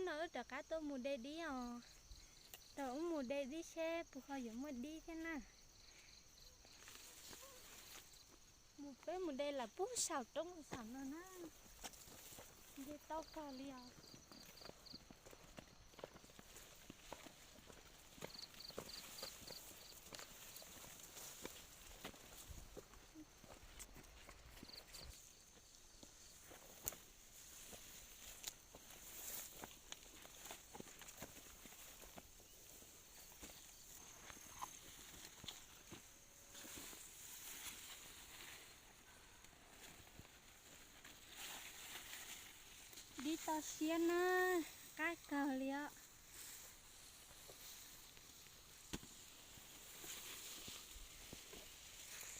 Wb rov qab tuaj mus de dib os. Tau wb mus de dib seb puas ho yuav muaj dib thiab na. Mus peb mus de lawm puag saum roob saum no na. Nce tau kawg li os. Dib toj siab na, qab kawg li os.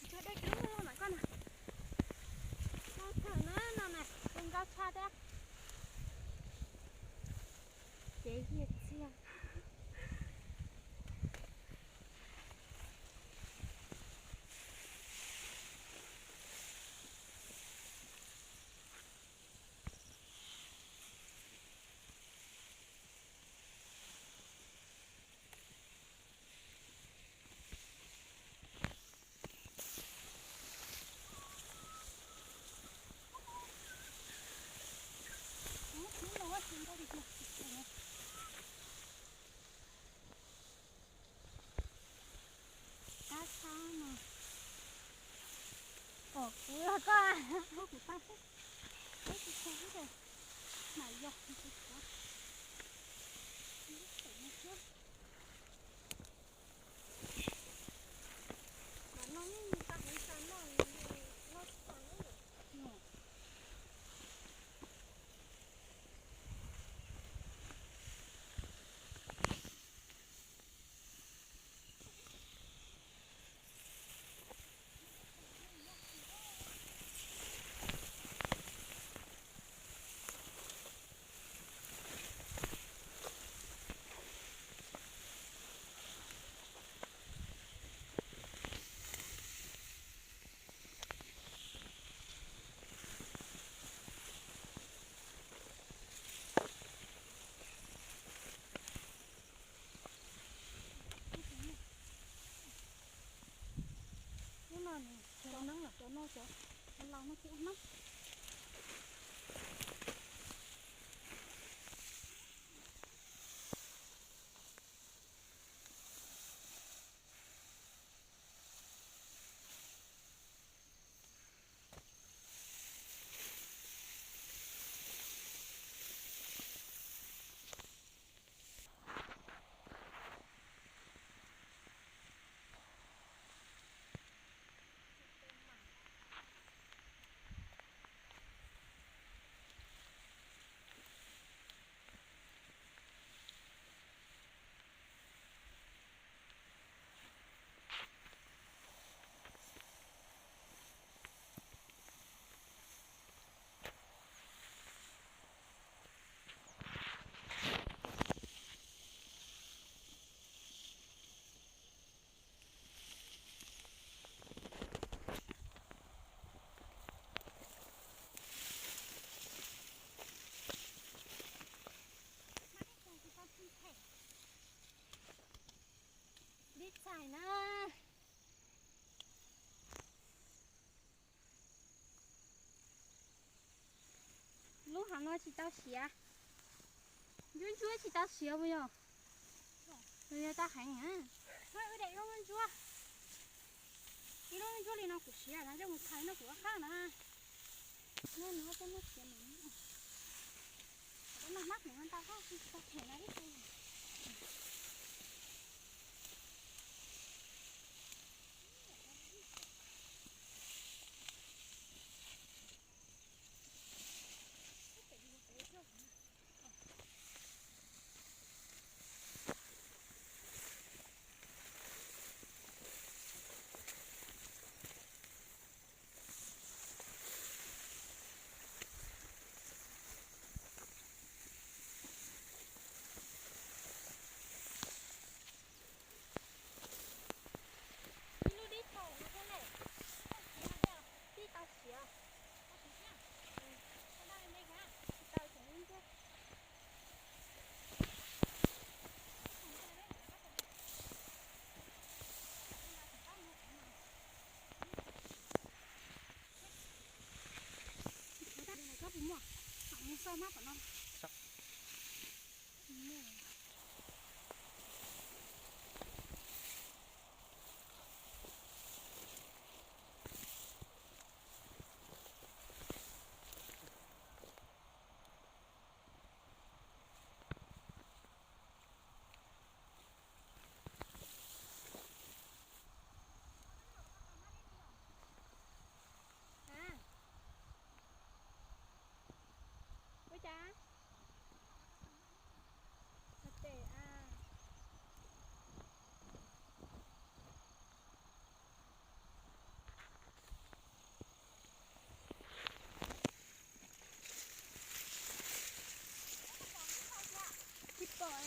Tsuag dej kub loj mas koj na. Tsuag kawg na no na, zoo nkauj tshaj thiab. Cev yiag txiag. Qab tshaj no. Pom kuv los koj. Muab kuv pab xwb. Peb tsis tshua xwb ces mam yog. Mas no yeej tag hauv tag no, no tag na. Lub no nws cov neeb los cov no cov laus no kuj ua neeb. Dib txaij na. Lub hauv no tsis tau siav. Ntsuab ntsuab tsis tau siav puas yog? Nws yog tau heev na. Ib lub ntsuab, ib lub ntsuab li no kuv siav na, coj mus thaiv no kuv ua qab na. No no coj muab siav no. Cov no hmab kuv ntau koj tsis tau them na ib tug. Tau hmab tom no. Ua cas? Ua tes a. Tsis pom.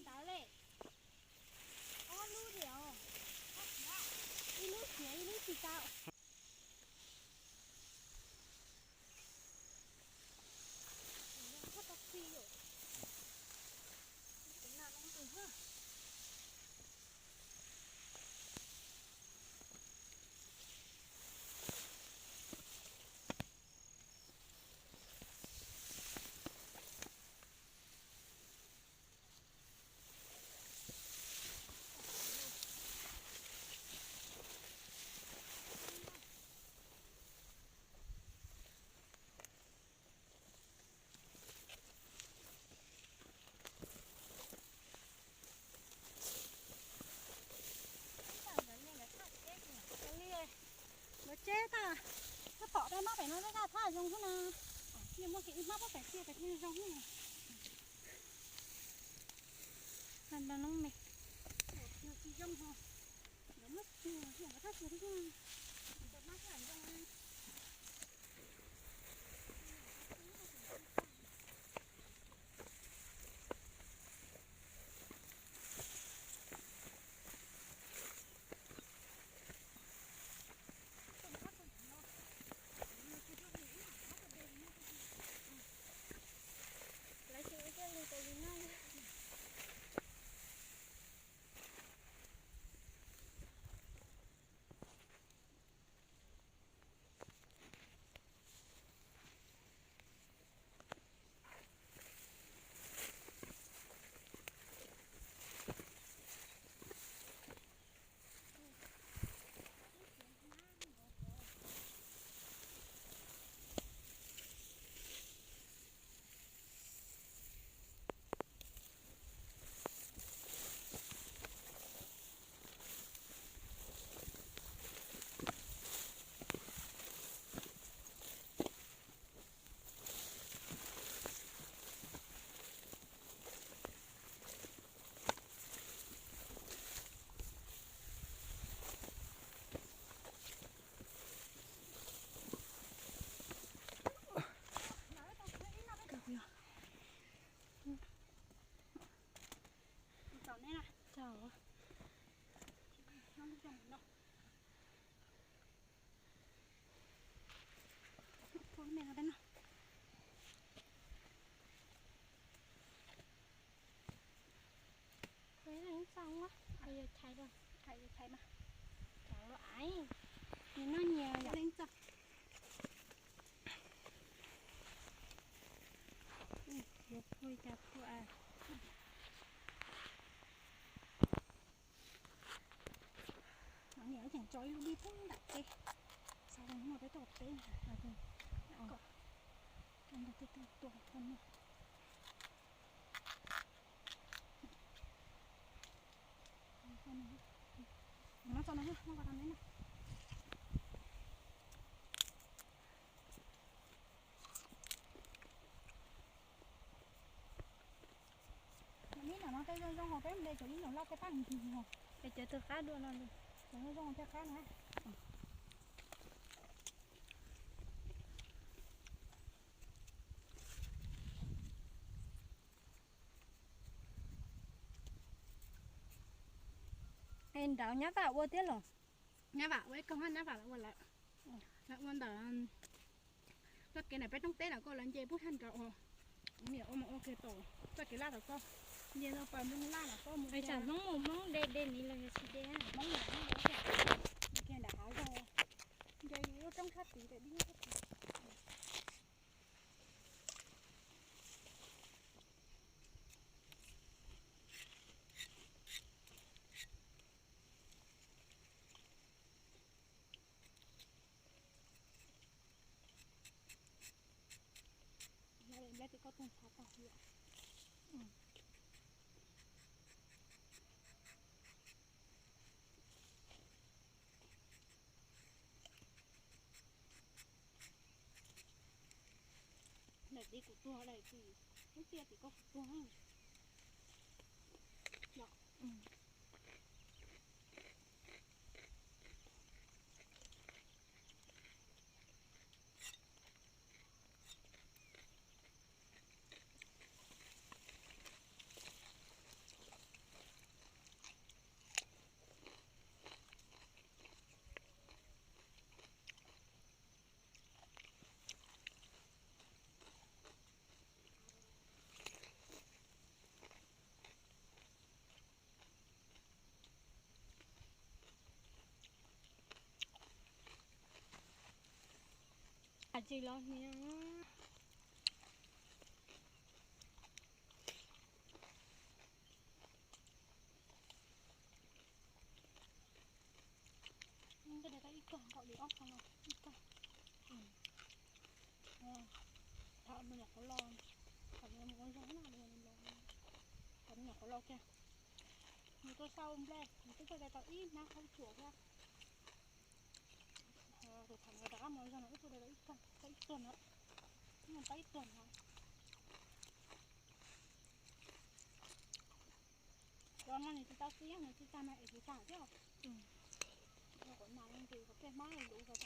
Ntawd li. Ob lub li os. Ib lub xiav ib lub tsis tau. Lawv tseb tag, koj tom rau hmab pem no rau kaj thaj zoo xwb na. Muaj kev ib hmab pob pem tiaj pem thiaj zoo xwb na. Tsis zoo ho, lawv muab tsuag, lawv thaj tsuag xwb na. Lawv tsis ua caj li tas li no. Peb leej txog, yog chais, chais mas, chais lub aiv, nws noj nyias yom. Leej txog, yuav phuaj cas phuaj. Niam tseem tso ib lub dib pub nram teb, xav zoo no peb tuaj peb kom cov ntawd tej tuaj tuaj peb noj. Noj txog no, noj kom tau neb noj. Neb nram no tej zoo zoo hos peb mus de cov ib nyuag loj tej paj ntsis hos. Es cov twg qab dua no li? Cov zoo zoo hos tej qab na. Nraud nyab vam ua thiab los? Nyab vam ua ib koog, nyab vam lawv ua lawm. Lawv ua ntawm txoj kev ntawm peb roob teb los koj lawv nce pub thaj nraud os. Niam ua mas ua kiag tom txoj kev laj tom koj, nce rau pas nplooj laj los koj mus. Tsam Hmoob mus Hmoob de de niv los yog tsis de? Hmoob mus Hmoob de kiag nram hav zoov, nce lub roob sab tid, deb dib sab tid. Nplej tim koj tuaj ntshav tag li. Daim tim kuv tuag, daim tim lub tiaj tim koj kuv tuag. Tsis los niag. Koj de tau ib kag nkaus li ob kag no ib kag. Tham me nyuam qhuav los, tham me nyuam qhuav los, tham me nyuam qhuav los kiag. Nws tuaj sau nplej, nws twb tuaj de tau ib hnab khaub tsuas thiab. Tus tham rov qab mus zog no wb tuaj de tau ib kag, tau ib tuag no, wb mus tau ib tuag no. Cov no nws tsis tau tiab, nws tsis tag mas es tsis tag thiab. Qhov nas ces qhov tej hmab luv qhov